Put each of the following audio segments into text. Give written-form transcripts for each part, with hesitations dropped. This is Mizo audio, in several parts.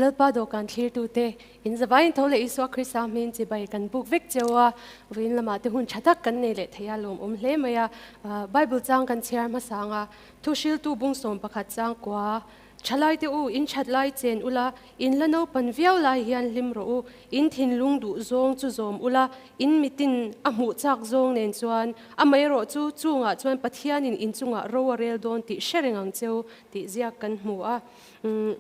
Lalpa dawhkan thlirtute, in zavaiin tho leh Isua Krista hming chibai kan buk vek cheu a, vawiin lamah te hun tha tak kan nei leh thei a, lawmawm hle mai a. Bible chang kan chhiar hmasa ang a, Thuhriltu bungsawm pakhat chang kua, Thalaite u, in that lai chen ula, in la naupan viau lai hian hlim rawh u, in thinlung duh zawng chu zawm ula, in mitin a hmuh chak zawng nen chuan, amaherawh chu chungah chuan Pathianin in chungah ro a rel dawn tih hre reng ang cheu tih ziak kan hmu a.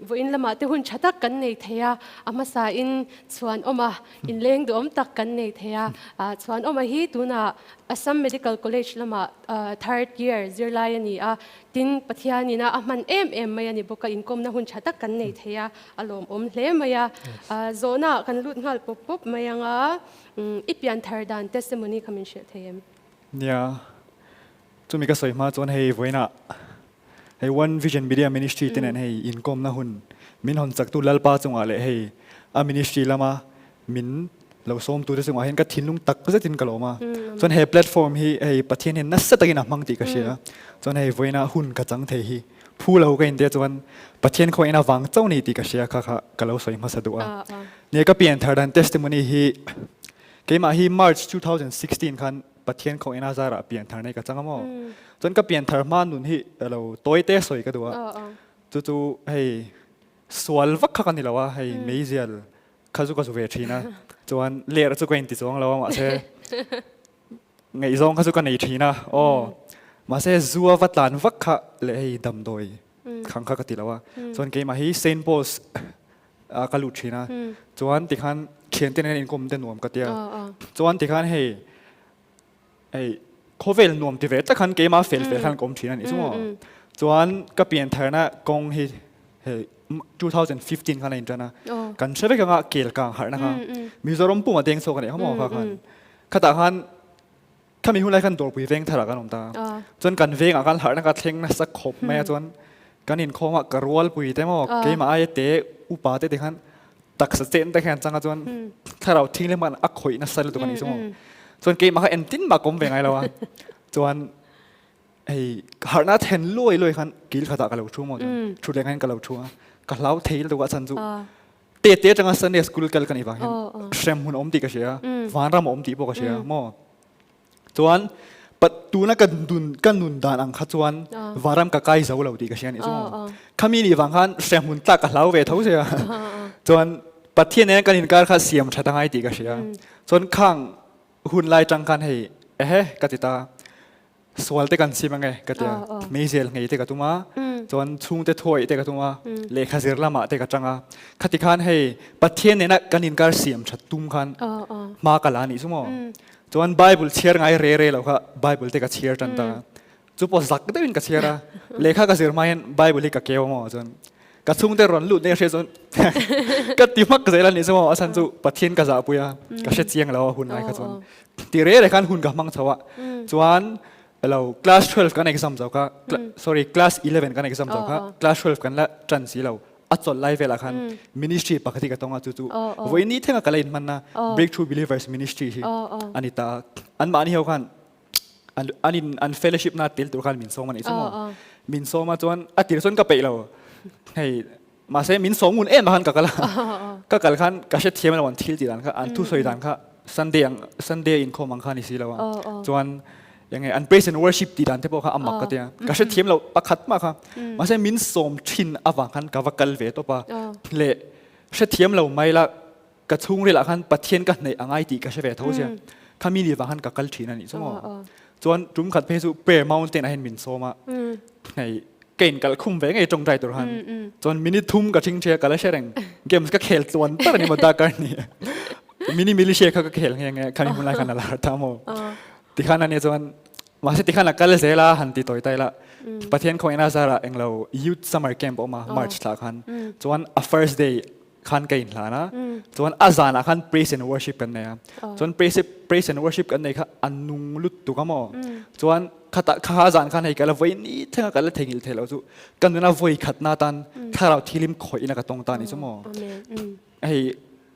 Vawiin lamah te hun tha tak kan nei thei a, a hmasain Chhuanawma inleng duhawm tak kan nei thei a. Chhuanawma hi tunah Assam Medical College lamah third year zirlai a ni a, tin Pathianin a hman em em mai a ni bawk a, inkawmna hun tha tak kan nei thei a, a lawmawm hle mai a. Zawhnaah kan lut nghal pawp pawp mai ang a, i pianthar dan testimony kha min hrilh thei em? Nia, chumi ka sawi hma chuan hei vawiinah Hei One Vision Media Ministry te nen hei inkawmna hun min hawn chaktu Lalpa chungah leh hei a ministry lama min lo sawmtute chungah hian ka thinlung tak zetin ka lawm a. Chuan he platform hi hei Pathian hian nasa takin a hmang tih ka hria. Chuan hei vawiina hun ka chang thei hi phu lo ka intia chuan Pathian khawihin a vang chauh ni tih ka hria kha kha ka lo sawi hmasa duh a. Nia ka pianthar dan testimony hi keimah hi March 2016 khan Pathian khaw ina zarah pianthar nei ka chang a maw? Chuan ka pianthar hma nun hi lo tawi te sawi ka duh a. Chu chu hei sual vak kha ka ni lo a, hei meizial kha chu ka zu ve thin a. Chuan ler chu ka inti chuang lo a mahse ngaihzawng kha chu ka nei thin a. Aw mahse zua va tlan vak kha leh hei damdawi khang kha ka ti lo a. Chuan keimah hi Saint Paul's ka lut thin a chuan tikhan thiante nen inkawm te nuam ka tia chuan tikhan hei hei khawvel nuam ti ve tak khan keimah fel fel khan ka awm thin a nih chu maw chuan ka pian tharna kawng hi hei 2015 khan a intan a kan hre vek anga kel kang harhna kha Mizoram puma deng chhuak a nih kha maw kha khan khatah khan Khami hunlai khan dawrpui veng tharah kan awm ta. Chuan kan vengah khan harhna ka thleng nasa khawp mai a chuan kan inkhawm a ka rualpui te maw keimah aia te upa te te khan taksa chen te khan changa chuan thlarau thinglem khan a khawih nasa lutuk a nih chu maw. Chuan keimah kha engtin mah ka awm ve ngai lo a. Chuan hei harhna then luai luai khan kil khatah ka lo thu maw chuan thutleng khan ka lo thu a ka hlau thei lutuk a chhan chu Te te atanga Sunday school kal ka nih vang hian hrem hun a awm tih ka hria, vanram a awm tih pawh ka hria maw. Chuan tuna ka nun ka nun dan ang kha chuan vanram ka kai zo lo tih ka hria nih chu maw. Khami nih vang khan hrem hun tlak ka hlau ve tho sia. Chuan Pathian nen kan inkar kha siam that angai tih ka hria. Chuan khang hun lai tang khan hei ehe ka ti ta. Sual te kan sim ange ka tia meizel ngei te ka tum a chuan chhungte thuawih te ka tum a lehkha zir lamah te ka tang a khati khan hei Pathian nena kan inkar siam that tum khan hma ka la nih chu maw chuan Bible chhiar ngai re re lo kha Bible te ka chhiar tan ta chu pawh zak deuhin ka chhiar a lehkha ka zir hma hian Bible hi ka keu maw chuan ka chhungte rawn lut nen hria chuan ka ti hmak zel a nih chu maw a chhan chu Pathian ka zahpui a ka hre chiang lo a hun lai kha chuan ti re re khan hun ka hmang chho a chuan lo class 12 kan exam zo kha sorry class 11 kan exam zo kha class 12 kan la tan si lo a chawlh lai velah khan ministry pakhat hi ka tawng a chu chu voi ni thenga ka la in hman na breakthrough believers ministry hi ani ta an mahni ho khan an in an fellowship na tel tur khan min sawm ani chu maw min sawm a chuan a tir chuan ka peih lo hei mahse min sawm ngun em khan ka kal a ka kal khan ka hre thiam lo an thil tih dan kha an thu sawi dan kha Sunday ang Sunday inkhawm ang kha ni si lo a chuan enge an praise and worship tih dan te pawh kha a mak ka tia ka hre thiam lo pakhat mah kha mahse min sawm thin avang khan ka va kal ve tawp a leh hre thiam lo mai la Ka chhungril ah khan Pathian ka hneih a ngai tih ka hre ve tho sia. Khami ni vang khan ka kal thin a nih chu maw. Chuan tum khat phei chu Prayer Mountain ah hian min sawm a. Hei ka in kal khum ve ngei tawngtai tur khan. Chuan minute thum ka thing thia ka la hre reng. Games ka khel tluan tak a ni maw darkar ni. Mini militia kha ka khel nghe nghe khami hmun lai khan a lar ta maw. Tikhan ania chuan mahse tikhan a kal zel a han ti tawi tai la. Pathian khawngaihna zarah englo youth summer camp a awm a March thla khan. Chuan a first day khan ka inhlan a chuan a zanah khan praise and worship kan nei a chuan praise praise and worship kan nei kha a nung lutuk a maw chuan khata kha zan khan hei kala voi ni thenga kala thengil thei lo chu kan nuna voi khat na tan thlarau thilim khoi ina ka tong ta ni chu maw hei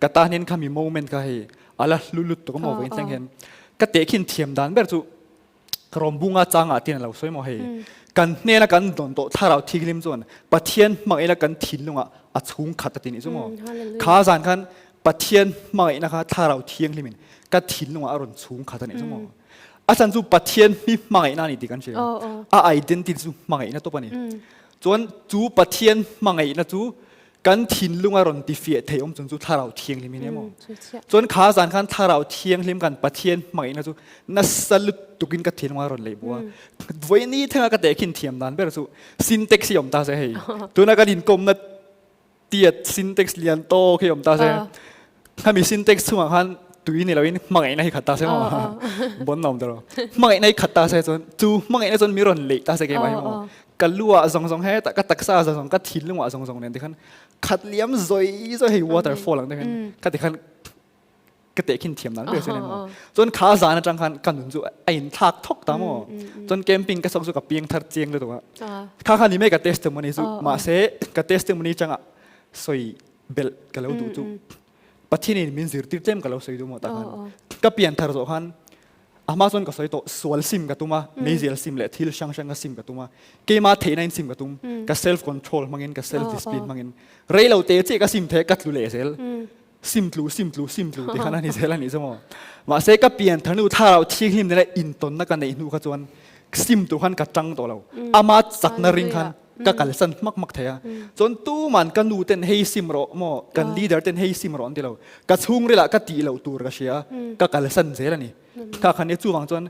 ka ta nin kha mi moment kha hei ala hlu lutuk a maw voi thleng hian ka te khin thiam dan ber chu Rawmbunga changah tin a lo sawi maw hei. Kan hnena kan dawn tawh Thlarau Thianghlim chuan Pathian hmangaihna kan thinlungah a chhung khat a ti nih chu maw. Kha zan khan Pathian hmangaihna kha Thlarau Thianghlimin ka thinlungah a rawn chhung khat a nih chu maw. A chan chu Pathian hi hmangaihna a ni tih kan hria. A identity chu hmangaihna tawp a ni. Chuan chu Pathian hmangaihna chu kan thinlung a rawn tifiah thei awm chung chu Thlarau Thianghlim hi ni maw. Chuan kha zan khan Thlarau Thianghlim kan Pathian hmangaihna chu nasa lutukin ka thinlung a rawn lei bu a. Vawiini thenga ka tehkhin thiam dan ber chu syntax hi awm ta se hei. Tuna kan inkawmna tiat syntax lian tawk hi awm ta se. Khami syntax chungah khan tui ni loin hmangaihna hi khat ta se maw. Bon awm tawh. Hmangaihna hi khat ta se chuan chu hmangaihna chuan mi rawn lei ta se keimah hi maw. Ka lu ah zawng zawng he ka taksa zawng zawng ka thinlung ah zawng zawng nen tikhan khat liam zoi zoi hei waterfall ang te khan ka tikhan ka tehkhin thiam dan ber chu maw. Chuan kha zan atang khan ka nun chu a in thlak thawk ta maw. Chuan camping ka sok chu ka piang thar chiang lutuk a. Kha kha ni mai ka testimony chu mahse ka testimony changa soi belh ka lo duh chu Pathianin min zirtir tlem ka lo sawi duh maw tak khan ka pian thar zawh khan a hma chuan ka sawi tawh sual sim ka tum a meizial sim leh thil hrang hrang ka sim ka tum a keima theihna in sim ka tum ka self control hmangin ka self discipline hmangin rei lo te chiah ka sim thei ka tlu leh zel sim tlu sim tlu sim tlu ti khan a ni zel a nih chu maw mahse ka pian thar hnu thlarau thianghlim nena intawnna ka neih hnu kha chuan sim tur khan ka tang tawh lo ama chakna ring khan ka kalsan hmak hmak thei a chuan tuman ka nu ten hei sim rawh maw kan leader ten hei sim rawh an ti lo ka chhungril ah ka tih loh tur ka hria ka kalsan zel a ni kha khan e chuvang chuan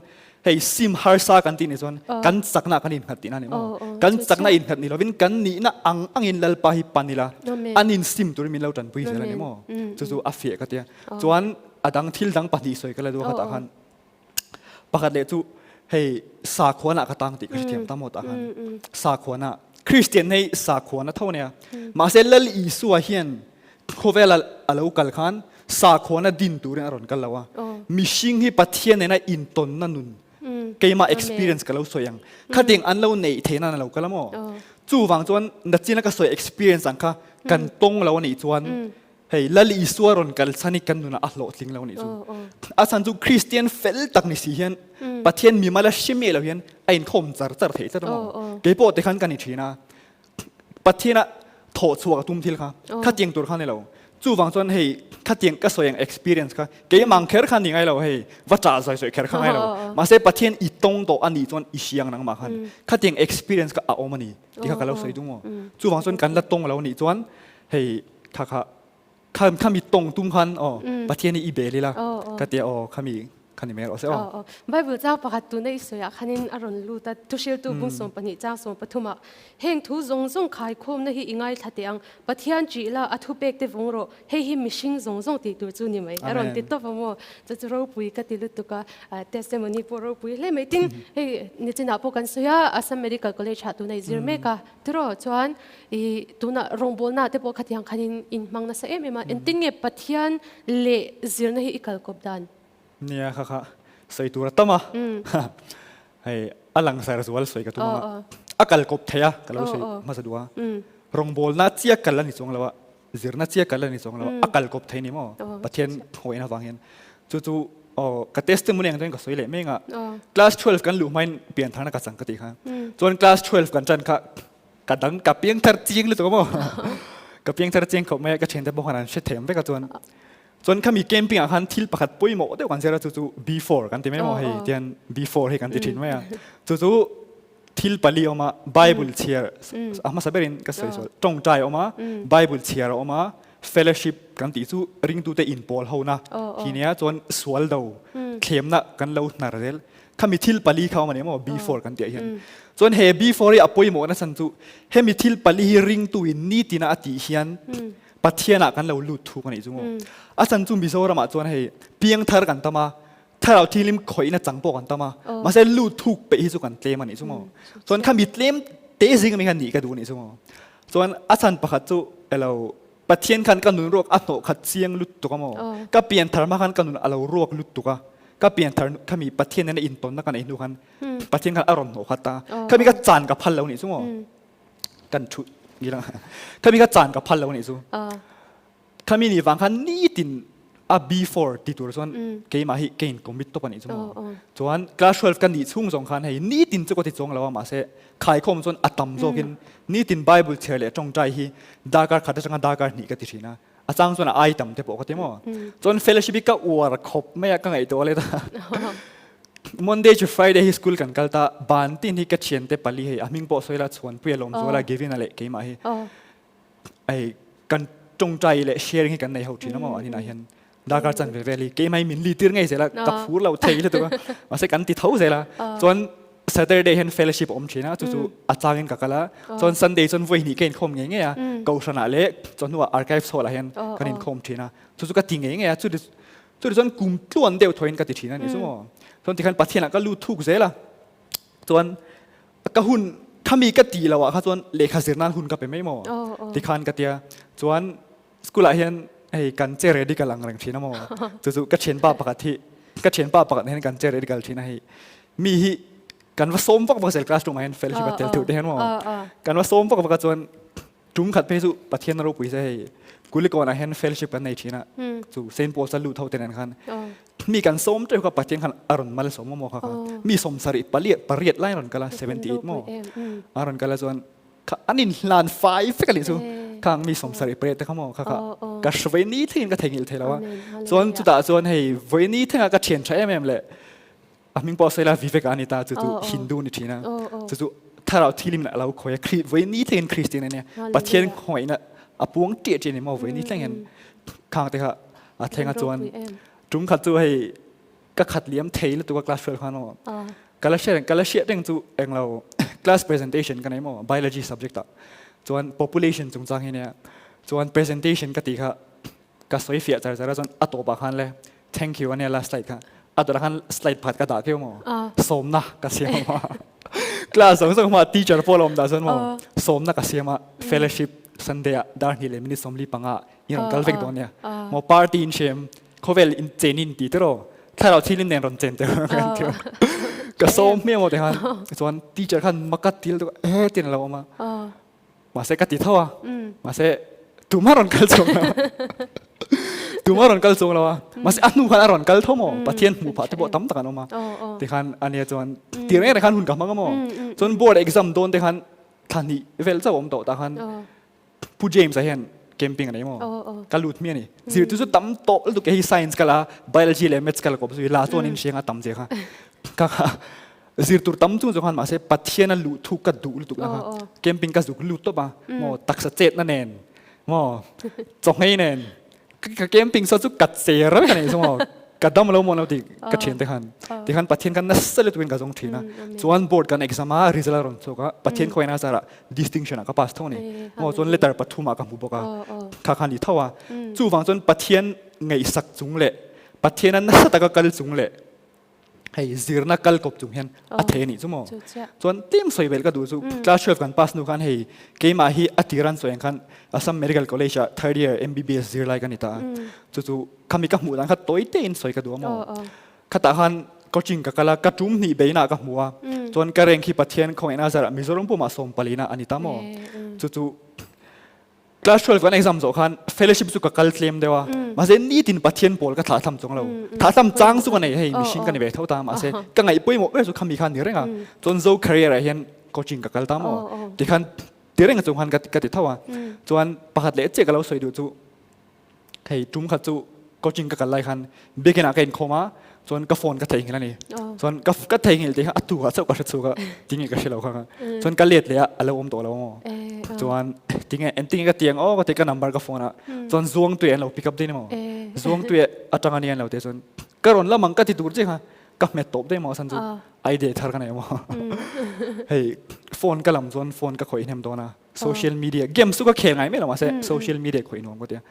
hei sim harsa kan tih ni chuan kan chakna kan innghat tihna ni maw kan chakna innghat ni lovin kan nihna ang angin lalpa hi pan ila an in sim turin min lo tanpui zel a ni maw chu chu a fiah ka tia chuan a dang thil dang pahnih sawi ka la duh a khatah khan Pakhat leh chu hei sakhuana ka tang tih ka hrethiam ta maw tah khan sakhuana Christian hei sakhuana tho nia mahse Lal Isua hian khawvel a lo kal khan sakhuana din turin a rawn kal lo a mihring hi Pathian nena intawnna nun keimah experience ka lo sawi ang khating an lo neih theih nan a lo kal a maw chuvang chuan nachina ka sawi experience ang kha kan tawng lo anih chuan Hei Lal Isua rawn kal chhan hi kan nunah a hlawhtling lo nih chu. A chhan chu Kristian fel tak ni si hian Pathian mimal a hre miah lo hian a inkhawm char char theih tlat a maw. Kei pawh tikhan ka ni thin a. Pathian a thawh chhuak a tum thil kha khatiang tur kha ni lo. Chuvang chuan hei khatiang ka sawi ang experience kha keimah kher kha ni ngai lo hei va chah zawi sawi kher kha ngai lo. Mahse Pathian i tawng tawh a nih chuan i hriang nangmah khan khatiang experience kha a awm a ni ti kha ka lo sawi duh maw. Chuvang chuan kan la tawng lo nih chuan hei kha kha kha khami tong tum khan o Pathian hi i bel ila ka tia o khami khani mai rawh se o. Bible chang pakhat tuna i sawi ah khanin a rawn lut a thuhriltu bung 12 chang 13 ah heng thu zawng zawng khai khawmna hi i ngaithla teh ang Pathian ṭih la a thupek te vawng rawh hei hi mihring zawng zawng tih tur chu ni mai a rawn ti tawp a maw chu chu ropui ka ti lutuk a testimony pawh ropui hle mai tin hei nichinah pawh kan sawi a Assam Medical College ah tuna i zir mek a tiraw chuan I tunah rawngbawlna te pawh khatiang khanin in hmang nasa em em a, engtin nge Pathian leh zirna hi i kalkawp dan? Nia kha kha sawi tur a tam a, hei a langsar zual sawi ka tum ang a, a kalkawp thei a ka lo sawi hmasa duh a, rawngbawlna chiah kal a ni chuang lo a, zirna chiah kal a ni chuang lo a, a kalkawp thei ni maw Pathian hawihna avang hian chu chu aw ka testimony ang chuan ka sawi leh mek a, class 12 kan luh hmain piantharna ka chang ka tih kha, chuan class 12 kan ṭan kha Ka dang ka piang thar chiang lutuk maw? Ka piang thar chiang khawp mai a, ka thiante pawh khan an hre thei awm vek a chuan chuan khami camping ah khan thil pakhat pawimawh deuh kan zir a chu chu B4 kan ti mai maw hei tian B4 hi kan ti thin mai a chu chu thil pali awm a Bible chhiar a hmasa berin ka sawi sual tawngtai awm a Bible chhiar a awm a fellowship kan tih chu ringtute inpawl hona hi nia chuan sual do thlemna kan lo hnar zel Khami thil pali kha awm a ni maw B4 kan tih ah hian. Chuan he B4 hi a pawimawhna chhan chu hemi thil pali hi ringtu in nitina a tih hian Pathian ah kan lo lut thuk a nih chu maw. A chhan chu Mizoram ah chuan hei piangthar kan tam a, thlarau thianghlim khawihna chang pawh kan tam a, mahse lut thuk peih hi chu kan tlem a nih chu maw. Chuan khami tlem te zing ami khan nih ka duh a nih chu maw. Chuan a chhan pakhat chu elo Pathian khan ka nun ruak a hnawh khat chiang lutuk a maw? Ka pianthar hma khan ka nun a lo ruak lutuk a. Ka pianthar khami Pathian nena intawnna ka neih hnu khan Pathian khan a rawn hnawh khat a. Khami ka chan ka phal lo nih chu maw? Kan thu ngilang. Khami ka chan ka phal lo nih chu. Khami ni vang khan nitin. A before ti tur chuan keimah hi ka in commit tawp a nih chu maw. Chuan class 12 ka nih chhung zawng khan hei nitin chu ka ti chuang lo a mahse khaikhawm chuan a tam zawkin nitin Bible chhiar leh tawngtai hi darkar khat atanga darkar hnih ka ti thin a. A chang chuan a ai tam te pawh ka ti maw. Chuan fellowship hi ka uar khawp mai a ka ngaihtuah let a. Monday to Friday hi school kan kal ta ban tin hi ka thiante pali hei a hming pawh sawi la Chhuanpuia Lawmzuala Gavin-a leh keimah hi Ei kan tawngtai leh sharing hi kan nei ho thin amaw an inah hian darkar chan ve vel hi keimah hi min li tir ngei zel a ka phur lo thei lutuk a mahse kan ti tho zel a chuan Saturday hian fellowship a awm thin a chu chu a changin ka kal a chuan Sunday chuan vawi hnih ka inkhawm ngei ngei a kohhranah leh chawhnuah archives hall ah hian kan inkhawm thin a chu chu ka ti ngei ngei a chu chu chuan kum tluan deuh thawiin ka ti thin a ni chu maw chuan tikhan Pathianah ka lut thuk zel a chuan ka hun khami ka ti lo ah kha chuan lehkha zir nan hun ka pe mai maw tikhan ka tia chuan school ah hian hei kan che radical ang reng thin a maw chu chu ka thianpa pakhat hi ka thianpa pakhat hian kan che radical thin a hei mi hi kan va sawm vak vak zel classroom ah hian fellowship a tel theuh te hian maw kan va sawm vak vak a chuan Tum khat phei chu Pathian ropui se hei Kulikawn ah hian fellowship kan nei thin a chu Saint Paul's a lut ho te nen khan mi kan sawm teuh kha Pathian khan a rawn mal sawm maw kha kha mi sawm sarih paliat pariat lai rawn kal a 78 maw a rawn kal a chuan kha an in hlan fai vek a nih chu khang mi sawm sarih pariat te kha maw kha kha ka hre vei ni thlengin ka theihnghilh thei lo a chuan chutah chuan hei vawi ni thlengah ka thian tha em em leh A hming pawh sawi la Vivek a ni ta chu chu Hindu ni thin a. Chu chu thlarau thilim a lo khawi a Khri voi ni thlengin Christian a nia. Pathian khawngaihna a puang ṭiah ṭiah ni maw voi ni thlengin khang te kha a thleng a chuan tum khat chu hei ka khat liam thei lutuk a class 12 khan maw. Ka la hriat ka la hriat reng chu englo class presentation ka nei maw biology subject ah chuan population chungchang hi nia chuan presentation ka tih kha ka sawi fiah char char a chuan a tawpah khan le thank you ania last slide kha a tawpah khan slide pakhat ka dah keu maw sawmna ka siam a class zawng zawng ma teacher pawh la awm dah chuan maw sawmna ka siam a fellowship Sunday ah dar hnih leh minute 45 in rawn kal vek dawn nia maw party in hrem khawvel in chen in ti tiraw thlarau thil in nen rawn chen teh kan ti ka sawm hmiah maw tikhan chuan teacher khan maka til he tin a lo awm a Mahse ka ti tho a. Mahse tumah rawn kal chuang lo. Tumah rawn kal chuang lo a. Mahse a hnu khan a rawn kal tho maw? Pathian hmuh phah te pawh tam tak an awm a. Tikhan ania chuan tir reng reng khan hun ka hmang a maw? Chuan board exam dawn te khan thla hnih vel chauh a awm tawh tah khan Pu James-a hian camping a nei maw? Ka lut hmiah a ni. Zirtu chu tam tawh lutuk kei hi science ka la, biology leh maths ka la kawp zui la chuan in hriang a tam zia kha. Ka kha Zir tur tam chung chung khan mahse Pathian a luh thu ka duh lutuk na kha camping ka zuk lut tawp a maw taksa chet na nen maw chawhmei nen ka camping saw chu ka che reng a nih chu maw ka dam lo maw lo ti ka thian te khan ti khan Pathian khan nasa lutuk in ka zawng thin a chuan board kan exam a result a rawn chhuak a Pathian khawiah na zarah distinction ah ka pass tho a ni maw chuan letter pathum ah ka hmu bawk a kha khan ni tho a chuvang chuan Pathian ngaihsak chung leh Pathian a nasa taka kal chung leh hei zirna kal kawp chung hian a thei anih chu maw chuan tlem sawi vel ka duh chu class 12 kan pass hnu khan hei keimah hi a tir an sawi ang khan Assam Medical College ah third year MBBS zir lai ka ni ta a chu chu khami ka hmuh dan kha tawi te in sawi ka duh a maw khatah khan coaching ka kal a ka tum hnih beina ka hmu a chuan ka rank hi Pathian khawngaihna zarah Mizoram pumah 14 na ani ta maw chu chu Class 12 kan exam zawh khan fellowship chu ka kal tlem deuh a. Mahse nitin Pathian pawl ka thlah tham chuang lo. Thlah tham chang chu ka nei hei mihring ka ni ve tho ta mahse ka ngaih pawimawh ber chu khami kha ni reng a. Chuan zo career ah hian coaching ka kal ta maw. Tikhan ti reng chung khan ka ti tho a. Chuan pakhat leh chiah ka lo sawi duh chu hei tum khat chu coaching ka kal lai khan biakin ah ka inkhawm a chuan ka phone ka theihnghilh a ni chuan ka ka theihnghilh tih kha a tu ah chauh ka hre chhuak a tinge ka hre lo kha kha chuan ka let leh a a lo awm tawh lo maw chuan tinge engtinge ka tiang aw ka ti ka number ka phone a chuan zuang tui an lo pick up daih ni maw zuang tui atang a ni an lo ti chuan ka rawn lam ang ka ti tur che kha ka hmet tawp daih maw a chhan chu idea thar ka nei maw hei phone ka lam chuan phone ka khawih hnem dawn a social media game chu ka khel ngai mai lo mahse social media khawih nuam ka tia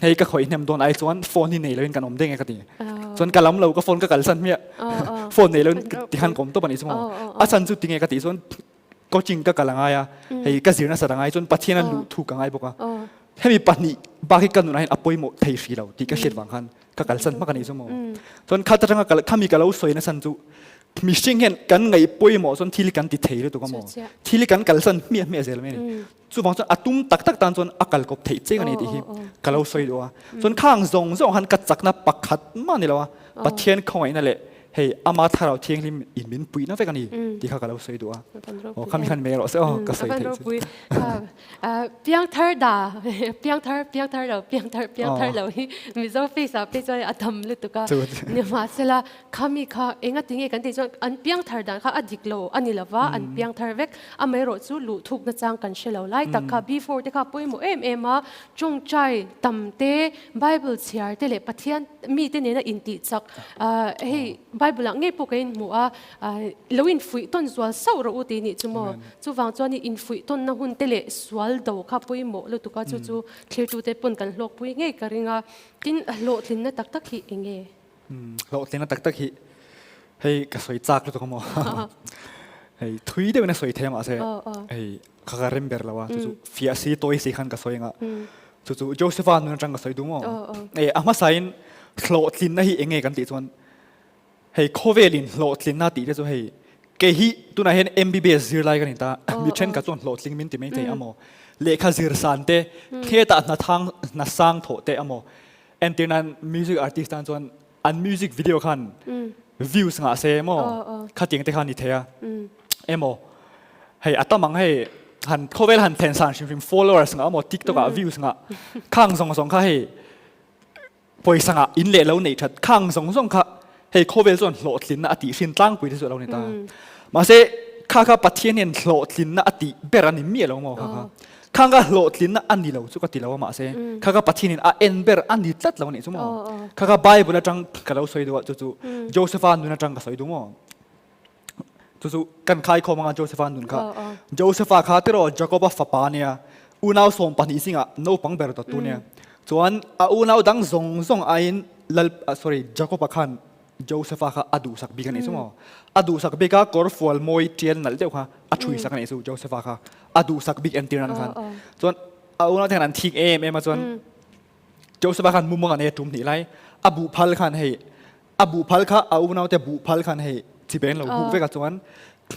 hei ka khawih hnem dawn ai chuan phone hi nei loin kan awm deng e ka ti chuan ka lam lo ka phone ka kalsan hmiah phone nei loin ti khan ka awm tawp ani chu maw a chan chu tinge ka tih chuan coaching ka kal angai a hei ka zirna sat angai chuan Pathian a luh thu ka ngai bawk a hemi pahnih bak hi ka nunah hian a pawimawh thei hri lo tih ka hriat vang khan ka kalsan hmak ani chu maw chuan khat atanga kal khami ka lo sawi na san chu mihring hian kan ngaih pawimawh chuan thil kan ti thei lutuk a maw thil kan kalsan hmiah hmiah zel mai ani. Chuvang chuan a tum tak tak tan chuan a kal kawp theih cheng a ni tih hi ka lo sawi duh a. Chuan khang zawng zawng han ka chakna pakhat mah ni lo a, Pathian khawngaihna leh hei ama thlarau thianghlim in min puihna vek a ni tih kha ka lo sawi duh a. Aw khami khan mai erawh se aw ka sawi theih chu. Piangthar da piangthar piangthar lo piangthar piangthar lo hi Mizo face ah phei chuan a tam lutuk a. Nimahsela Khami kha enga tinge kan tih chuan an piangthar dan kha a dik lo a ni lova, an piangthar vek. Amaherawh chu luh thuk nachang kan hre lo lai tak kha before te kha pawimawh em em a, tawngtai tam te, Bible chhiar te leh Pathian mite nena intih chak hei Bible ah ngei pawh ka inhmu a, lo infuih tawn zual sauh rawh u tih nih chu maw. Chuvang chuan infuih tawnna hun te leh sual do kha pawimawh lutuk a, chu chu thlirtute pawn kan hlawkpui ngei ka ring a. Tin, hlawhtlinna tak tak hi enge? Hlawhtlinna tak tak hi hei ka sawi chak lutuk amaw hei thui deuhin a sawi thei a mahse hei ka ka rem ber lo a chu chu fiah si tawi si khan ka sawi anga chu chu Josepha nun atang ka sawi duh maw e a hmasain hlawhtlinna hi enge kan tih chuan hei khawvelin hlawhtlinna tih te chu hei kei hi tunah hian MBBS zirlai ka ni ta mi thenkhat chuan hlawhtling min ti mai thei amaw lehkha zir san te hetah hna thang hna sang thawh te amaw Entir nan music artist tan chuan an music video khan views ngah se maw khatiang te khan ni thei a emaw hei a tam ang hei han khawvel han thlen san hrim hrim followers ngah emaw tiktok ah views ngah khang zawng zawng kha hei pawisa ngah in leh lo neih that khang zawng zawng kha hei khawvel chuan hlawhtlinna a tih hrin tlangpui te chu a lo ni ta. Mahse kha kha Pathian hian hlawhtlinna a tih ber a ni miah lo maw kha kha. Khang kha hlawhtlinna a ni lo chu ka ti lo a mahse kha kha Pathian in a en ber a ni tlat lo a nih chu maw. Kha kha Bible atang ka lo sawi duh a chu chu Josepha nun atang ka sawi duh maw. Chu chu kan khai khawm anga Josepha nun kha. Josepha kha tiraw Jacoba fapa a nia unau 12 zingah naupang ber dawttu nia. Chuan a unau dang zawng zawng aiin Lal sorry Jacoba khan Josepha kha a duhsak bik a nih chu maw? A duhsak bik a kawr fual mawi tial nalh deuh kha a thuisak a nih chu Josepha kha a duhsak bik entir nan khan. Chuan a unau te khan an thik em em a chuan Josepha khan mumang a nei a tum hnih lai a buhphal khan hei a buhphal kha a unau te buhphal khan hei chibeng lo buk vek a chuan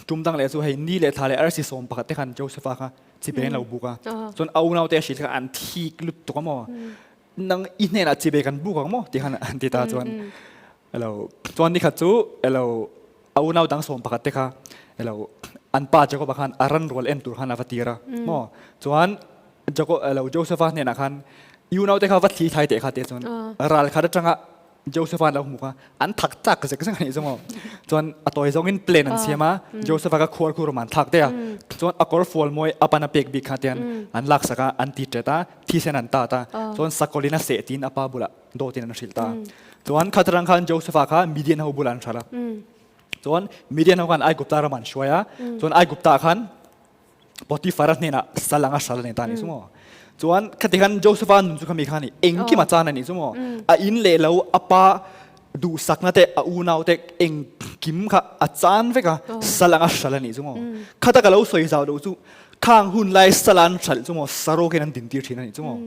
tum dang leh chu hei ni leh thla leh arsi 11 te khan Josepha kha chibeng lo buk a chuan a unau te a hrilh kha an thik lutuk a maw nang i hnenah chibai kan buk ang maw ti khan an ti ta chuan elo chuan ni khat chu elo a unau dang 11 te kha elo an pa Jacob khan a ran rual en tur khan a va tir a maw chuan Jacob elo Josepha hnenah khan i unau te kha va thli thlai teh kha te chuan ral khat atanga Josepha an lo hmu kha an thak chak zek zek a nih chu maw. Chuan a tawi zawngin plan an siam a, Josepha kha khuar khu rawm an thlak daih a. Chuan a kawr fual mawi a pan a pek bik kha tian an laksak a, an ti ṭet a, thisen an tat a. Chuan sakawlin a seh tiin a pa bulah dawtin an hrilh ta. Chuan khatarang khan Josepha kha Midian ho bulah an hralh a. Chuan Midian ho khan Aigupta ram an hruai a. Chuan Aigupta khan Potiphar a hnenah sal anga hral a nei ta a nih chu maw. Chuan khati khan Josepha nun chu khami kha ni engkim a chan a nih chu maw. A in leh lo a pa duhsakna te a unau te engkim kha a chan vek a sal anga hral a nih chu maw. Khata ka lo sawi zau loh chu khang hun lai sal an hral chu maw sarawkin an din tir thin a nih chu maw.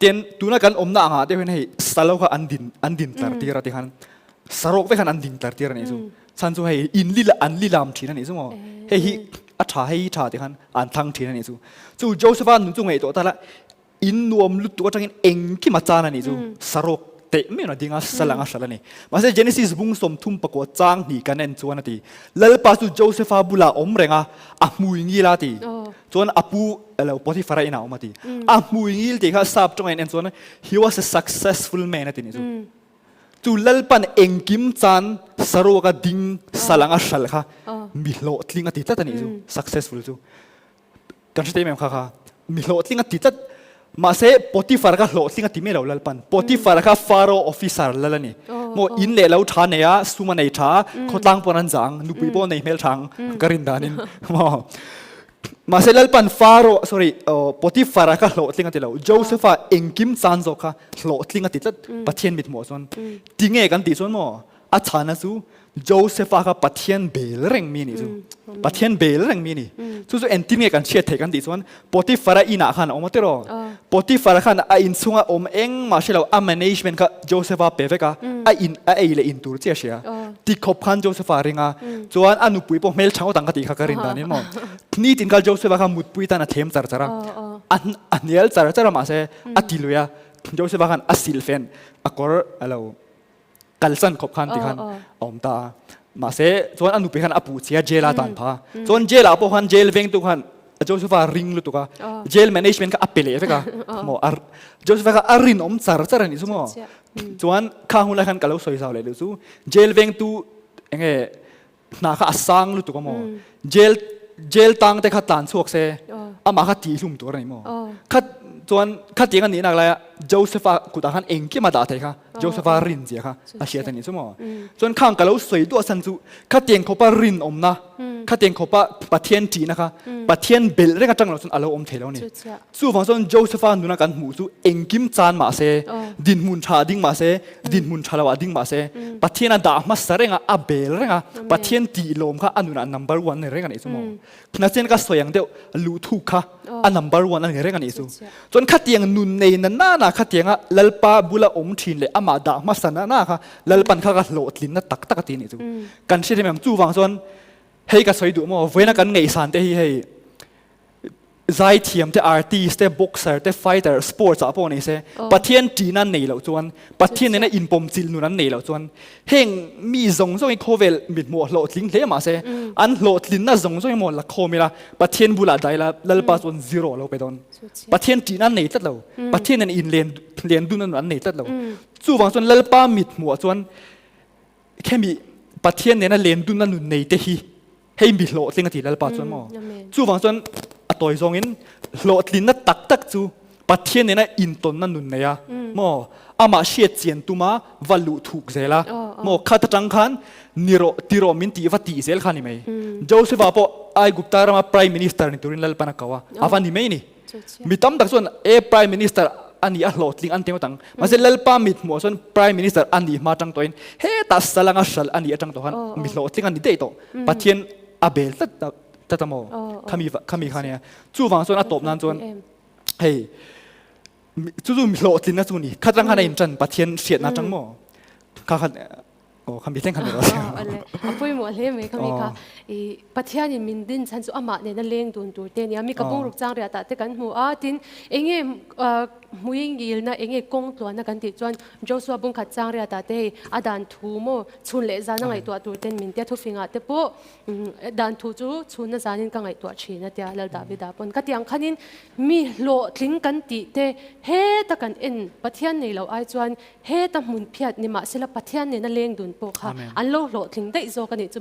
Tin tuna kan awmna angah te hian hei salo kha an din an din tlar tir a ti khan sarawk vek khan an ding tlar tir a nih chu. Chhan chu hei in li an li lam thin a nih chu maw. Hei hi a tha hei hi tha ti khan an thlang thin a nih chu. Chu Josepha nun chu ngaihtuah ta la in nuam lutuk atangin engkim a chan a nih chu sarawk teh mai a ding a sal anga hral a ni. Mahse Genesis bung 34 chang hnih kan en chuan a ti Lalpa chu Josepha bulah awm reng a a hmui ngil a ti. Chuan a pu elo Potiphara inah awm a ti. A hmui ngil tih kha sap tawng a in en chuan he was a successful man a ti nih chu. Chu Lalpan engkim chan saruaka ding sal anga hral kha mi hlawhtling a ti tlat a nih chu successful chu. Kan hre em em kha kha mi hlawhtling a ti tlat mahse Potiphar kha hlawhtling a ti mai lo Lalpan. Potiphar kha Pharaoh officer lal a ni. Maw in leh lo tha nei a sum a nei tha a khawtlang pawn an zang nupui pawh nei hmel tha ang ka rin danin maw. Mahse Lalpan Pharaoh, sorry, Potiphar-a kha hlawhtling a ti lo. Joseph-a engkim chan zawk kha hlawhtling a ti tlat. Pathian mithmuh ah chuan. Tinge kan tih chuan maw? A chhana chu. Josepha kha Pathian bel reng mi nih chu. Pathian bel reng mi ni. Chu chu entin nge kan hriat theih kan tih chuan Potiphara inah khan a awm a tiraw. Potiphara khan a in chhunga awm engmah hre lo a management kha Josepha pe vek a, a in a ei leh in tur chiah a hria. Ti khawp khan Josepha a ring a, chuan a nupui pawh hmel tha ngawt ang ka tih kha ka rin danin maw. Nitin kha Josepha kha mutpui tan a thlem char char a, a hnial char char a mahse a ti lui a, Josepha khan a silhfen a kawr a lo kalsan khawp khan ti khan a awm ta a. Mahse chuan a nupui khan a puh chi a jail a tan pha. Chuan jail ah pawh khan jail vengtu khan Josepha ring lutuk a, jail management kha a pe leh vek a. Maw a Josepha kha a rinawm char char a nih chu maw. Chuan kha hun lai khan ka lo sawi zau leh duh chu jail vengtu enge hna kha a sang lutuk a maw. Jail jail tang te kha tlan chhuak se amah kha tihhlum tur a ni maw. Kha chuan khatiang a nih nak laia Josepha kutah khan engkim a dah thei kha Josepha rin zia kha a hriat a nih chu maw. Chuan khang ka lo sawi duah san chu khatiang khawpa rinawmna khatiang khawpa Pathian ṭihna kha Pathian belh reng aṭang lo chuan a lo awm thei lo a ni. Chuvang chuan Josepha nuna kan hmuh chu engkim chan mah se, dinhmun ṭha ding mah se, dinhmun ṭha loah ding mah se, Pathian a dah hmasa reng a, a bel reng a, Pathian tih lawm kha a nunah number one a ni reng a nih chu maw. Nachen ka sawi ang deuh luhthuk kha a number one a ni reng a nih chu. Chuan khatiang nun nei na nana khatianga Lalpa bula awm ṭhin leh amah dah hmasa na na kha Lalpan kha ka hlawhtlinna tak tak a ti a nih chu. Kan hre rem em chuvang chuan hei ka sawi duh maw vawiina kan ngaihsan te hi hei Zaithiam te, artist te, boxer te, fighter, sports ah pawh nei se, Pathian ṭihna an nei loh chuan, Pathian nena inpawmchilh nun an nei loh chuan, heng mi zawng zawng hi khawvel mithmuh a hlawhtling hle mah se, an hlawhtlinna zawng zawng hi maw la khawm ila, Pathian bulah dah ila, Lalpa chuan zero a lo pe dawn. Pathian ṭihna an nei tlat lo. Pathian nena inlen len dunna nun an nei tlat lo. Chuvang chuan Lalpa mithmuh ah chuan khemi Pathian nena len dunna nun nei te hi hei mi hlawhtling a ti Lalpa chuan maw chuvang chuan a tawi zawngin hlawhtlinna tak tak chu Pathian nena intawnna nun nei a maw amah hriat chian tuma va luh thuk zel a maw khat atang khan ni rawh ti rawh min tih va tih zel kha ni mai Joseph-a pawh Aigupta rama prime minister ni turin Lalpan a ko a a va ni mai ni Mi tam tak chuan e prime minister a ni a hlawhtling an ti ngawt ang. Mahse Lalpa mit hmuh chuan prime minister a nih hma atang tawhin hetah salanga hral a nih atang tawh khan mi hlawhtling a ni daih tawh. Pathian a bel tlat tlat a maw? Khami khami kha nia. Chuvang chuan a tawp nan chuan hei chu chu mi hlawhtlinna chu ni. Khatang khan a intan Pathian hriatna atang maw? Kha khan Aw khami thleng khan rawh. Ale a pawimawh hle mai khami kha i Pathian in min din chhan chu amah nena leng dun tur te nia mi ka bungruk chang riah tah te kan hmu a tin enge hmui ngilna enge kawng tluanna kan tih chuan Joshua bungkhat chang riah tah te hei a dan thu maw chhun leh zan a ngaihtuah tur ten min tia thufingah te pawh dan thu chu chhunna zanin ka ngaihtuah thin a tia Lal Davida pawn ka tiang khanin mi hlawhtling kan tih te heta kan en Pathian nei lo ai chuan Heta hmun phiat ni mahsela Pathian nena leng dun pawh kha an lo hlawhtling daih zawk a nih chu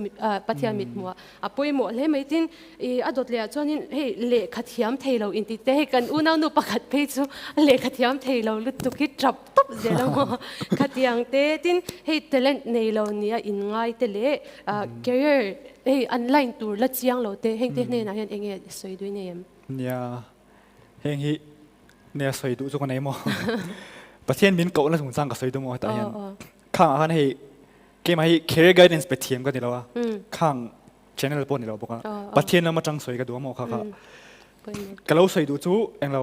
Pathian mithmuh a pawimawh hle mai. Tin, i a dawt leh ah chuanin hei lehkha thiam thei lo inti te hei kan unaunu pakhat phei chu lehkha thiam thei lo lutuk hi tap tawp zel a maw khatiang te. Tin, hei talent nei lo nia inngai te leh career hei an line tur la chiang lo te heng te hnenah hian enge sawi duai nei em? Nia, heng hi Nia sawi duh chu ka nei maw? Pathian min kohna chungchang ka sawi duh maw hetah hian. Khang ah khan hei keimah hi career guidance pe thiam ka ni lo a. Khang channel pawh ni lo bawk a. Pathian lam atang sawi ka duh a maw kha kha. Ka lo sawi duh chu englo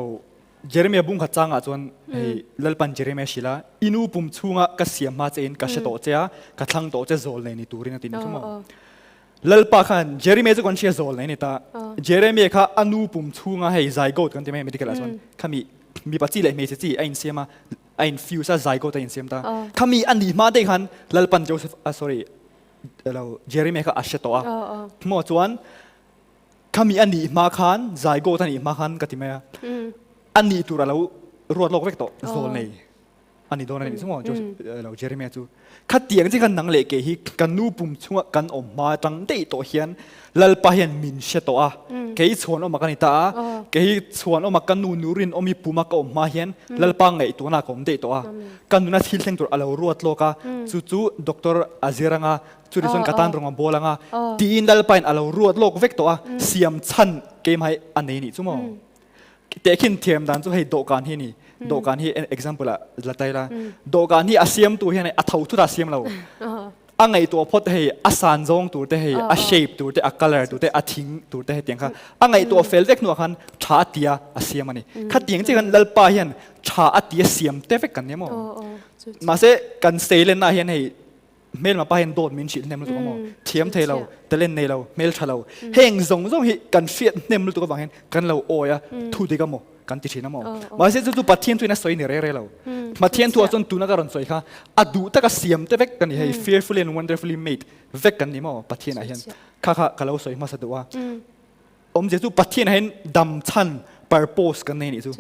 Jeremiah bung khat changah chuan hei Lalpan Jeremiah hrilh a, i nu pum chhunga ka siam hma che in ka hre tawh che a, ka thlang tawh che zawl nei ni turin a ti ni chu maw. Lalpa khan Jeremiah chu kan hria zawl nei ni ta. Jeremiah kha a nu pum chhunga hei zygote kan ti mai medical ah chuan khami mipa chi leh hmeichhe chi a insiam a a infuse a zygote a insiam ta. Khami a nih hma daih khan Lalpan Joseph ah sorry lo Jeremiah kha a hre tawh a. Maw chuan khami a nih hma khan zygote a nih hma khan ka ti mai a. A nih tur a lo ruat lawk vek tawh zawl nei. A ni dawn a nih chu maw lo Jeremiah chu khatiang chi khan nang leh kei hi kan nu pum chunga kan awm hma atang daih tawh hian Lalpa hian min hre tawh a kei chhuan awma ka ni ta a kei chhuan awma ka nu nurin awmi puma ka awm hma hian Lalpa ngaihtuahna ka awm daih tawh a ka nuna thil thleng tur a lo ruat lawk a chu chu doctor a zir anga chu ti chuan ka tan rawng a bawl anga tiin Lalpa in a lo ruat lawk vek tawh a siam chhan keimah hi a nei nih chu maw Tehkhin thiam dan chu hei dawhkan hi ni. Dawhkan hi example ah la tai la. Dawhkan hi a siamtu hian a tho thut a siam lo. A ngaihtuah phawt hei a san zawng tur te hei a shape tur te a colour tur te a thing tur te hetiang kha a ngaihtuah fel vek hnuah khan tha a tia a siam a ni. Khatiang chiah khan Lalpa hian tha a tia siam te vek kan ni maw? Mahse kan seilenna ah hian hei hmelma pa hian dawt min hrilh hnem lutuk a maw? Thiam thei lo, talent nei lo, hmel tha lo. Heng zawng zawng hi kan hriat hnem lutuk avang hian kan lo awi a, thu dik a maw? Kan ti thin a maw? Mahse chu chu Pathian thuin a sawi ni rei rei lo. Pathian thuah chuan tuna ka rawn sawi kha a duh taka siam te vek ka ni hei, fearfully and wonderfully made vek kan ni maw Pathianah hian. Kha kha ka lo sawi hmasa duh a. Awmzia chu Pathianah hian dam chhan purpose kan nei nih chu.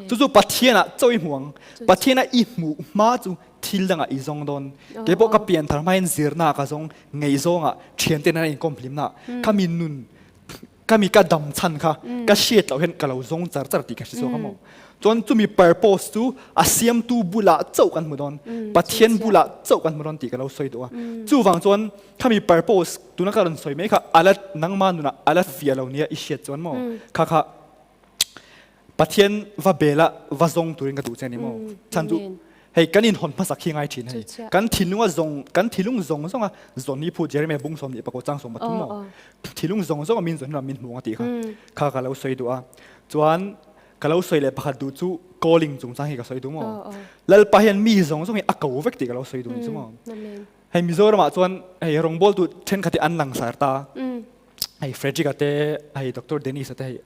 Chu chu Pathianah chaw i hmu ang. Pathianah i hmuh hma chu thil dangah i zawng dawn. Kei pawh ka pian thar hma hian zirnaah ka zawng, ngaihzawngah, thiante nena inkawm hlimnaah kha mi nun Ka mi ka dam chhan kha ka hriat loh hian ka lo zawng char char tih ka hre chhuak a maw. Chuan chumi purpose chu a siamtu bulah chauh kan hmu dawn, Pathian bulah chauh kan hmu dawn tih ka lo sawi duh a. Chuvang chuan khami purpose tuna ka rawn sawi mai kha a la nangma nunah a la fiah lo nia i hriat chuan maw kha kha Pathian va bela va zawng turin ka duh che a ni maw. Chhan chu Hei kan inhawn hmasak hi ngai thin hei. Kan thinlunga zawng kan thilung zawng zawnga zawn hi phu Jeremiah bung 24 chang 13 maw. Thilung zawng zawnga min zawn hi min hmu ang a tih kha. Kha ka lo sawi duh a. Chuan ka lo sawi leh pakhat duh chu calling chungchang hi ka sawi duh maw. Lalpa hian mi zawng zawng hi a ko vek tih ka lo sawi duh ni chu maw. Hei Mizoramah chuan hei rawngbawltu thenkhat hi an langsar ta. Hei Frederick-a te hei Doctor Dennis-a te hei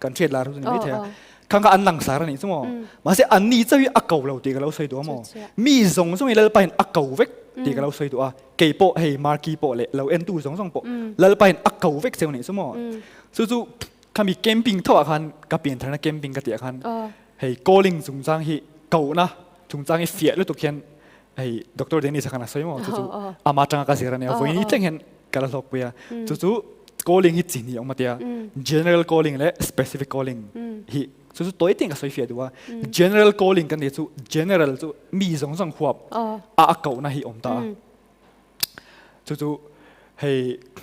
kan hriat lar chu ni mai thei a. Khang kha an langsar a nih chu maw. Mahse an ni chauh hi a ko lo tih ka lo sawi duh a maw. Mi zawng zawng hi Lalpa hian a ko vek tih ka lo sawi duh a. Kei pawh hei Marky pawh leh lo entu zawng zawng pawh Lalpa hian a ko vek cheu nih chu maw. Chu chu khami camping tho ah khan ka piantharna camping ka tih ah khan hei calling chungchang hi kohna chungchang hi fiah lutuk hian hei Doctor Dennis a khan a sawi maw chu chu ama tanga ka zir ania vawiin hi thleng hian ka la hlawk pui a chu chu calling hi chi hnih awm a tia general calling leh specific calling hi chu chu tawi teng ka sawi fiah duh a general calling kan ni chu general chu mi zawng zawng huap a a kohna hi awm ta a chu chu hei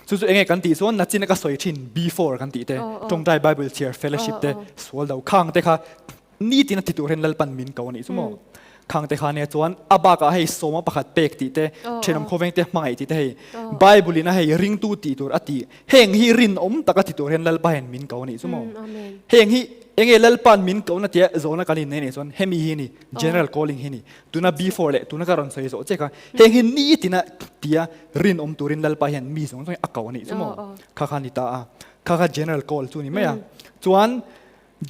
chu chu enge kan tih chuan nachin ka sawi thin before kan tih te tawngtai bible chhiar fellowship te sual do khang te kha nitin a ti tur hian Lalpan min ko a nih chu maw. Khang te kha nia chuan a bakah hei sawma pakhat pek tih te, thenawm khawveng te hmangaih tih te hei Bible in a hei ringtu tih tur a ti. Heng hi rinawm taka ti tur hian Lalpa hian min ko a nih chu maw. Heng hi enge Lalpa'n min ko na tia zawhna kan innei nih chuan hemi hi ni general calling hi ni. Tuna before leh tuna ka rawn sawi zawh che kha heng hi nitina tia rinawm turin Lalpa hian mi zawng zawng hi a ko a nih chu maw. Kha kha ni ta a. Kha kha general call chu ni mai a. Chuan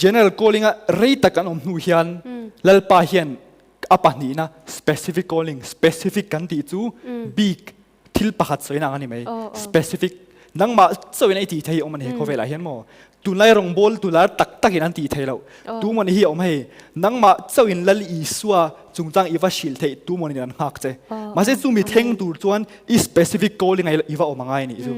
General calling a rei tak an awm hnu hian Lalpa hian a pahnihna specific calling, specific kan tih chu bik thil pakhat sawina ang a ni mai. Specific nangmah chauhin a i tih thei awm a ni he khawvelah hian maw. Tunlai rawngbawl tular tak takin an tih thei loh. Tu maw ni hi a awm hei nangmah chauhin Lal Isua chungchang i va hrilh theih tu maw ni an nghak che. Mahse chumi thleng tur chuan i specific calling a i va awm a ngai a nih chu.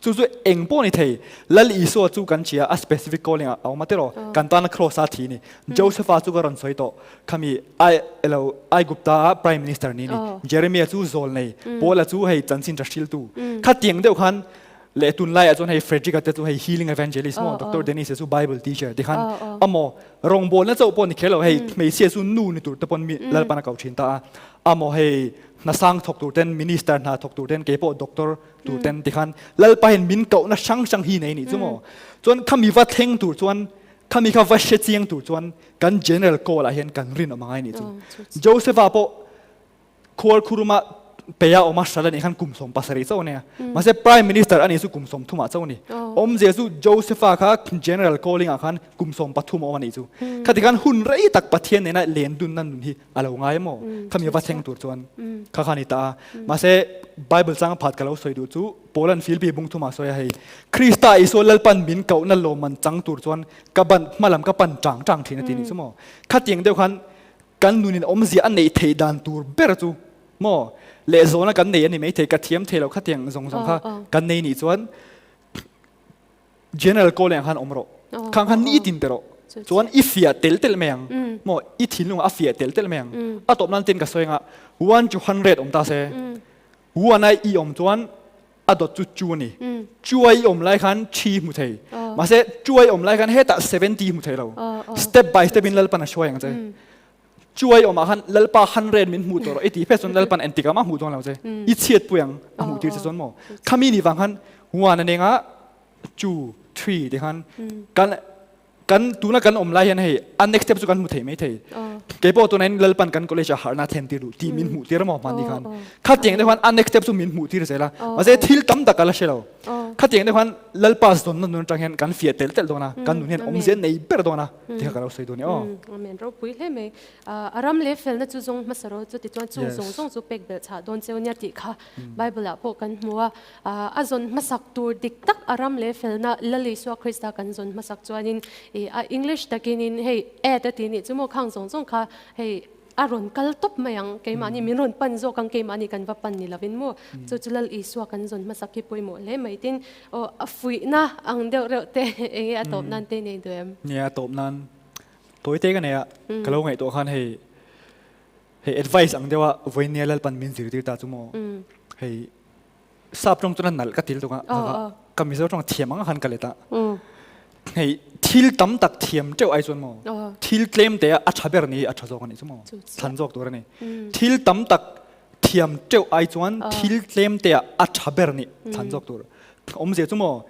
Chu chu eng pawh ni thei. Lal Isua chu kan hria a specific calling ah a awm a tiraw? Kan tana cross a thi ni. Josepha chu ka rawn sawi tawh. Khami ai elo Aigupta ah prime minister ni ni. Jeremiah chu zawl nei. Paula chu hei chanchin tha hriltu. Khatiang deuh khan leh tunlai ah chuan hei Frederick-a te chu hei healing evangelist maw Doctor Dennis-a chu bible teacher tikhan amaw rawngbawlna chauh pawh ni kher lo hei hmeichhia chu nu ni tur te pawn mi Lalpan a ko thin ta a. Amaw hei hnasang thawk tur ten minister hna thawk tur ten keipawh doctor tur ten tikhan Lalpa hian min kohna hrang hrang hi nei nih chu maw. Chuan khami va thleng tur chuan khami kha va hre chiang tur chuan kan general call ah hian kan rin awm angai nih chu. Josepha pawh khual khuruma peia awma hral anih khan kum 17 chauh ania. Mahse prime minister anih chu kum 30 ah chauh ni. Awmzia chu Josepha kha general calling ah khan kum 13 a awm anih chu. Khati khan hun rei tak Pathian nena len dunna nun hi a lo ngai maw khami va thleng tur chuan kha kha ni ta a mahse bible chang phat ka lo sawi duh chu Poland Philippi bung thuma sawi a hei Krista Isua Lalpan min kohna lawmman chang tur chuan ka ban hmalam ka pan tang tang thin a ti ni chu maw khatiang deuh khan kan nunin awmzia a neih theih dan tur ber chu maw lehzawna kan nei a ni maithei ka thiam thei lo khatiang zawng zawng kha kan nei nih chuan General call ang khan awm rawh. Khang khan ni tin te rawh. Chuan i fiah tel tel mai ang. Maw i thinlung a fiah tel tel mai ang. A tawp nan ten ka sawi anga 1 to 100 awm ta se. 1 a i awm chuan a dawt chu chu a ni. Chu a i awm lai khan thi hmu thei. Mahse chu a i awm lai khan hetah 70 hmu thei lo. Step by step in Lalpan a hruai ang che. Chuai awmah khan Lalpa 100 min hmuh tawh rawh i tih phet chuan Lalpan engtikah mah hmuh dawn lo che. I chhiat pui ang a hmuh tir che chuan maw. Khami ni vang khan one a nenga two, three ti khan kan kan tuna kan awm lai hian hei a next step chu kan hmu thei mai thei. Keipawh tuna in Lalpan kan college ah harhna thlen tir duh tih min hmuh tir maw hmanni khan. Khatiang deuh khan a next step chu min hmuh tir zel a. Mahse thil tam tak ka la hre lo. Khatiang deuh khan Lalpa zawnna nun atang hian kan fiah tel tel dawn a, kan nun hian awmzia nei ber dawn a tih kha ka lo sawi dawn e aw. Amen ropui hle mai. A ram leh felna chu zawng hmasa rawh chu tichuan chung zawng zawng chu pek belh chhah dawn cheu nia tih kha Bible ah pawh kan hmu a. A zawn hmasak tur dik tak a ram leh felna Lal Isua Krista kan zawn hmasak chuanin a English takin hei add a tih nih chu maw khang zawng zawng kha hei A rawn kal tawp mai ang, keimahni min rawn pan zawk ang, keimahni kan va pan ni lovin maw? Chu chu Lal Isua kan zawn hmasak hi pawimawh hle mai tin, aw a fuihna ang deuh reuh te eng nge a tawp nan te nei duh em? Nia a tawp nan tawi te ka nei a, ka lo ngaihtuah khan hei hei advice ang deuha vawinia Lalpan min zirtir ta chu maw? Hei sap tawng chuan a nalh ka til tuk a, ka Mizo tawng thiam ang khan ka let a. Hei thil tam tak thiam teuh ai chuan maw thil tlem te a tha ber ni a tha zawk ani chu maw thlan zawk tur ani. Thil tam tak thiam teuh ai chuan thil tlem te a tha ber ni thlan zawk tur. Awmzia chu maw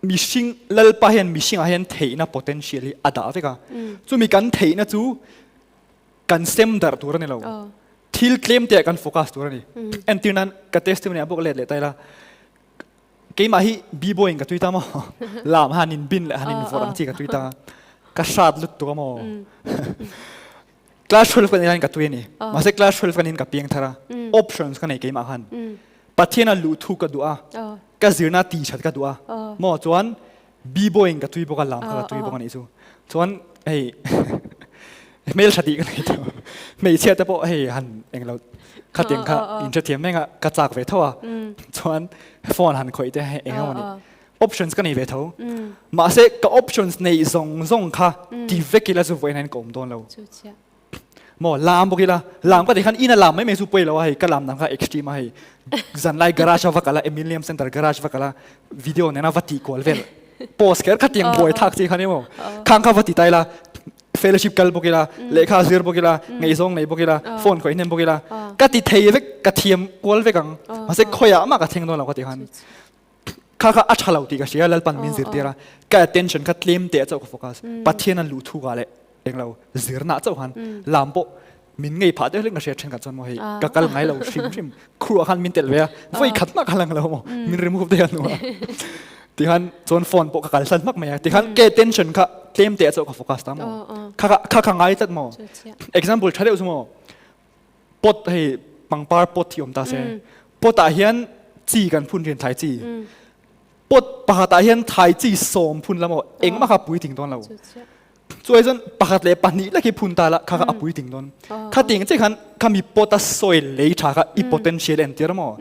mihring lalpa hian mihringah hian theihna potential hi a dah vek a. Chumi kan theihna chu kan sem darh tur a ni lo. Thil tlem te ah kan focus tur a ni. Entir nan ka testimony ah bawk let leh ta ila. Keimah hi b-boy in ka tui ta maw? Lam han in bin leh han in vawrh ang chi ka tui ta. Ka hrat lut tuk a maw? Class 12 kan in ka tui a ni. Mahse class 12 kan in ka piang thar a. Options ka nei keimah khan. Pathian a luh thu ka duh a. Ka zirna ti that ka duh a. Maw chuan B-boy in ka tui bawk a, lam kha ka tui bawk a nih chu. Chuan hei hmel tha tih ka nei tho. Hmeichhia te pawh hei han englo khatiang kha in hrethiam reng a, ka chak ve tho a. Chuan phone han khawih te hei eng emaw ni. Options ka nei ve tho. Mahse ka options neih zawng zawng kha ti vek ila chu vawiin hian ka awm dawn lo. Maw lam bawk ila lam ka tih khan ina lam mai mai chu pawi lo a hei ka lam dan kha extreme a hei zanlai garage a va kal a Emilium Center garage va kal a video nena va tih kual vel post kher kha tiang buai thak chi kha ni maw khang kha va ti ta ila fellowship kal bawk ila lehkha zir bawk ila ngaihzawng nei bawk ila phone khawih hnem bawk ila ka ti thei vek ka thiam kual vek ang mahse khawiah mah ka thleng dawn lo ka ti khan kha kha a tha lo tih ka hria Lalpan min zirtir a ka attention kha tlem te chauh ka focus Pathian an luh thu ka leh englo zirna chauh han lam pawh min ngei phah deuh hlek ka hria then khat chuan maw hei ka kal ngai lo hrim hrim khruah khan min tel ve a voi khat mah ka lang lo maw min remove te han a tikhan chuan phone pawh ka kal san hmak mai a tikhan ke attention kha tlem te chauh ka focus ta maw kha kha kha ngai tlat maw example tha deuh chu maw pot hei pangpar pot hi awm ta se pot ah hian chi kan phun thin thlai chi pot pakhat ah hian thlai chi sawm phun la maw engmah kha puitling dawn lo chuai chuan pakhat leh pahnih lek hi phun ta la kha kha a puitling dawn kha ting che khan khami pot a soil lei tha kha i potential entir maw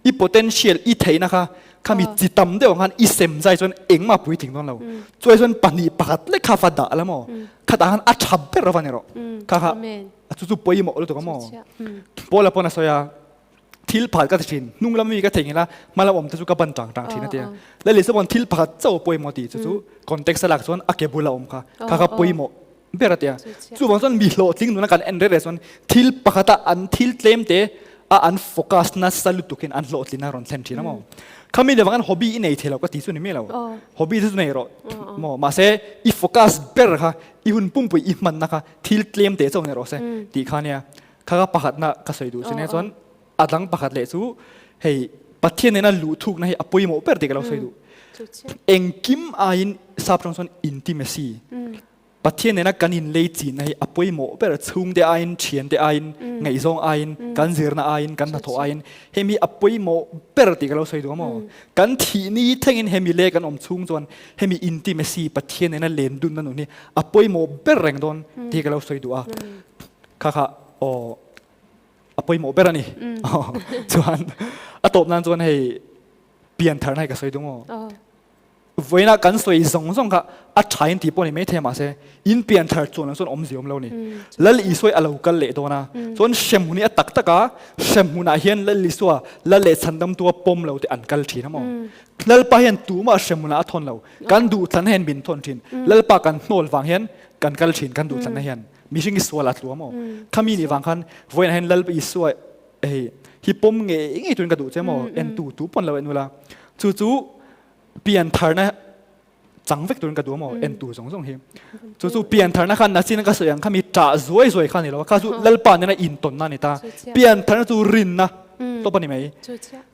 i potential i theihna kha khami chi tam deuh khan i sem zai chuan engmah puitling dawn lo chuai chuan pahnih pakhat lek kha va dah la maw khatah khan a tha ber va ni rawh kha kha A chu chu pawimawh lutuk a maw? Paula pawn a sawi a, thil pakhat ka ti thin, hnung lam mi ka theihnghilh a, hma lam awm te chu ka ban tang tang thin a ti a. Lali chuan thil pakhat chauh pawimawh ti chu chu context a lak chuan a ke bula awm kha, kha kha pawimawh ber a ti a. Chuvang chuan mi hlawhtling nuna kan en reng reng chuan thil pakhata an thil tlem te a an focus nasa lutukin an hlawhtlin a rawn thlen thin a maw? Khami leh vang hian hobby i nei thei lo ka ti chu ni miah lo. Hobby chu nei rawh maw? Mahse i focus ber kha i hun pumpui i hmanna kha thil tlem te chauh ni rawh se tih kha nia kha ka pakhatna ka sawi duh chu nia chuan a dang pakhat leh chu hei Pathian nena luh thukna hi a pawimawh ber tih ka lo sawi duh engkim aiin sap tawng chuan intimacy Pathian nena kan in lei chinna hi a pawimawh ber chhungte aiin thiante aiin ngaihzawng aiin kan zirna aiin kan hnathawh aiin hemi a pawimawh ber tih ka lo sawi duh a maw kan thih ni thlengin hemi le kan awm chhung chuan hemi intimacy Pathian nena len dunna nun hi a pawimawh ber reng dawn tih ka lo sawi duh a kha kha aw a pawimawh ber a ni chuan a tawp nan chuan hei pian tharna hi ka sawi duh maw vawiina kan sawi zawng zawng kha a tha in tih pawh ni mai thei mahse in pian thar chuan chuan awmzia awm lo ni Lal Isua a lo kal leh dawn a chuan hremhmun hi a tak tak a hremhmunah hian Lal Isua Lal leh chhandamtu a pawm lo te an kal thin a maw Lalpa hian tumah hremhmunah a thawn lo. Kan duhthlanna hian min thawn thin. Lalpa kan hnawl vang hian kan kal thin kan duhthlanna hian. Mihring hi sual a tlu a maw? Khami nih vang khan vawiinah hian Lal Isua hei hi pawm ngei ngei turin ka duh che maw? Entu tu pawn lo en ula. Chu chu piantharna chang vek turin ka duh a maw? Entu zawng zawng hi. Chu chu piantharna khan nachin ka sawi ang kha mi ṭah zuai zuai kha a ni lo a, kha chu Lalpa nena intawnna a ni ta. Piantharna chu rinna tawp a ni mai.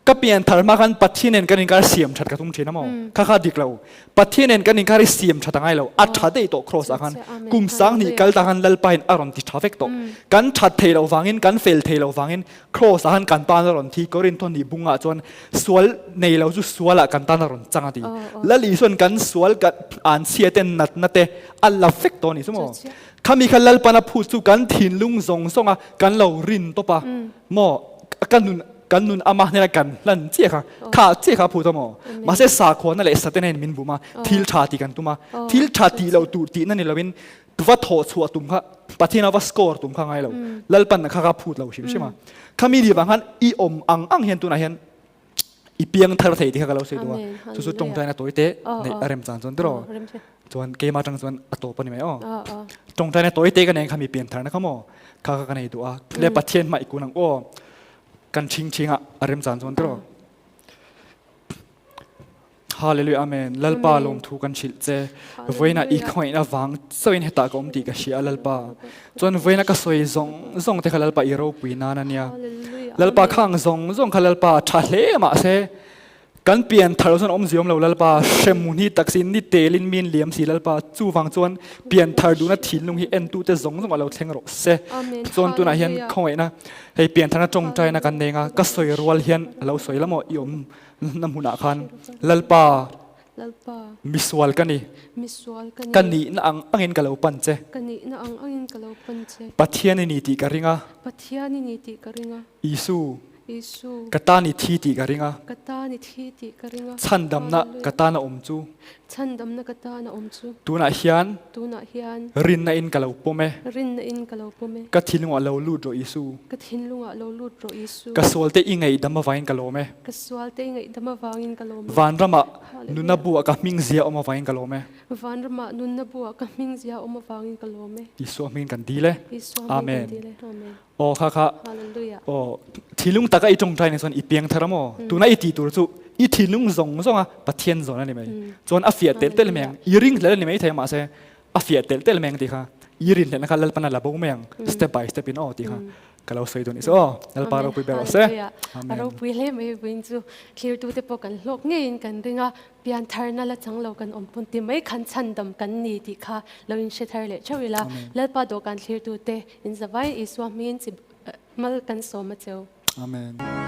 Ka pianthar hma khan Pathian nen kan inkar siam that ka tum thin a maw? Kha kha dik lo. Pathian nen kan inkar hi siam that a ngai lo. A tha daih tawh cross ah khan. Kum sang hnih kal ta khan Lalpa in a rawn ti tha vek tawh. Kan that thei lo vangin, kan fel thei lo vangin cross ah khan kan tan a rawn thi. Korintho hnih bung ah chuan sual nei lo chu sual ah kan tan a rawn chang a ti. Lal Isuan kan sual kan anchhia te natna te a la vek tawh a ni chu maw? Khami kha Lalpan a phut chu kan thinlung zawng zawng a kan lo rin tawp a maw? Ka nun kan nun ama hnena kan hlan chiah kha kha chiah kha phut a maw? Mahse sakhuana leh Satana in min bum a thil tha tih kan tum a thil tha tih loh tur tihna ni loin va thawh chhuah tum kha Pathian a va score tum kha ngai lo. Lalpan kha kha phut lo hrim hrim a. Khami ni vang khan i awm ang ang hian tunah hian i piang thar thei tih kha ka lo sawi duh a. Chu chu tawngtaina tawi te neih a rem chan chuan tiraw. Chuan keimah atang chuan a tawp a ni mai aw. Tawngtaina tawi te ka nei kha mi pian tharna kha maw kha kha ka nei duh a. Le Pathian hmah i kun ang aw. Kan thing thing a a rem chan chuan tiraw. Hallelujah Amen. Lalpa lawmthu kan hrilh che. Vawiinah i khawngaihna vang chauhin hetah ka awm tih ka hria a Lalpa. Chuan vawiina ka sawi zawng zawng te kha Lalpa i ropui nan a nia. Lalpa khang zawng zawng kha Lalpa tha hle mahse kan pian thar chuan awm ziawm lo Lalpa hremhmun hi taksi ni telin min liam si Lalpa chuvang chuan pian thar duhna thinlung hi entute zawng zawng a lo thleng rawh se. Chuan tunah hian khawngaihna hei pian tharna tawngtaina kan nei anga ka sawi rual hian a lo sawi la maw i awm Na hmunah khan Lalpa, Lalpa, misual ka ni. Misual ka ni. Ka nihna ang angin ka lo pan che. Ka nihna ang angin ka lo pan che. Pathian i ni tih ka ring a. Pathian i ni tih ka ring a. Isu. Isu. Ka tan i thi tih ka ring a. Ka tan i thi tih ka ring a. Chhandamna ka tan a awm chu. Chhandamna ka tan a awm chu. Tunah hian. Tunah hian. Rinna in ka lo pawm e. Rinna in ka lo pawm e. Ka thinlungah lo lut rawh Isu. Ka thinlungah lo lut rawh Isu. Ka sualte i ngaihdam avangin ka lawm e. Ka sualte i ngaihdam avangin ka lawm e. Vanramah nunna buah ka hming zia awm avangin ka lawm e. Vanramah nunna buah ka hming zia awm avangin ka lawm e. Isua hmingin kan dil e. Isua hmingin kan dil e. Amen. Aw kha kha. Hallelujah. Aw thinlung taka i tawngtai nih chuan i piang thar a maw? Tuna i tih tur chu i thinlung zawng zawng a Pathian zawn a ni mai. Chuan a fiah telh telh mai ang. I ring hlel a ni mai thei a mahse a fiah telh telh mai ang tih kha i rin hlelhna kha Lalpan a la bo mai ang. Step by step in aw tih kha ka lo sawi dawn i chu aw. Lalpa ropui ber rawh se. Amen. A ropui hle mai vawiin chu thlirtute pawh kan hlawk ngeiin kan ring a. Piantharna la chang lo kan awm pawn ti mai khan chhandam kan ni tih kha lo in hre thar leh theuh ila. Lalpa dawhkan thlirtute in zavai Isua hmingin chi mal kan sawm a cheu. Amen.